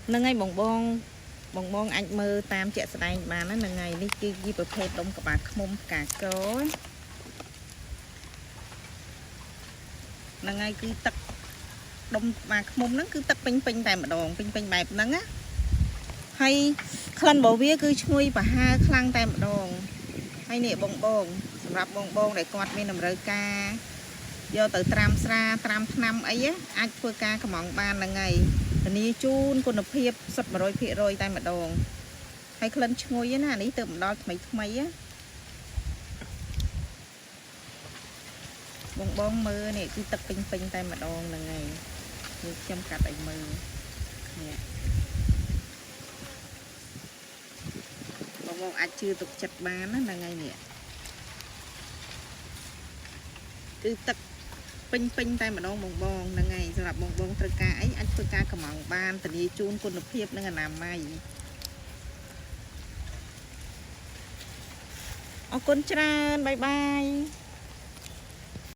ហ្នឹងហើយបងបងបងបងអាចមើលតាមជាក់ស្ដែងបានណាហ្នឹងហើយនេះគឺជាប្រភេទដុំក្បាលឃ្មុំផ្កាកហ្នឹងហើយគឺទឹកដុំក្បាលឃ្មុំហ្នឹងគឺទឹកពេញពេញតែម្ដងពេញពេញបែបហ្នឹងណាហើយក្លិនរបស់វាគឺឈ្ងុយប្រហើរខ្លាំងតែម្ដងហើយនេះបងបងសម្រាប់បងបងដែលគាត់មានតម្រូវការយកទៅត្រាំស្រាត្រាំថ្នាំអីណាអាចធ្វើការកម្ម៉ង់បានហ្នឹងហើយធានាជូនគុណភាពសុទ្ធ100%តែម្ដងហើយក្លិនឈ្ងុយណាអានេះទៅម្ដងថ្មីថ្មីណាបងបងមើលនេះគឺទឹកពេញពេញតែម្ដងហ្នឹងហើយនេះខ្ញុំកាត់ឲ្យមើលនេះបងបងអាចជឿទុកចិត្តបានណាហ្នឹងហើយនេះគឺទឹកពេញពេញតែម្ដងបងបងហ្នឹងហើយសម្រាប់បងបងត្រូវការអីអាចធ្វើការកម្ម៉ង់បានធានាជូនគុណភាពនិងអនាម័យអរគុណច្រើន bye bye.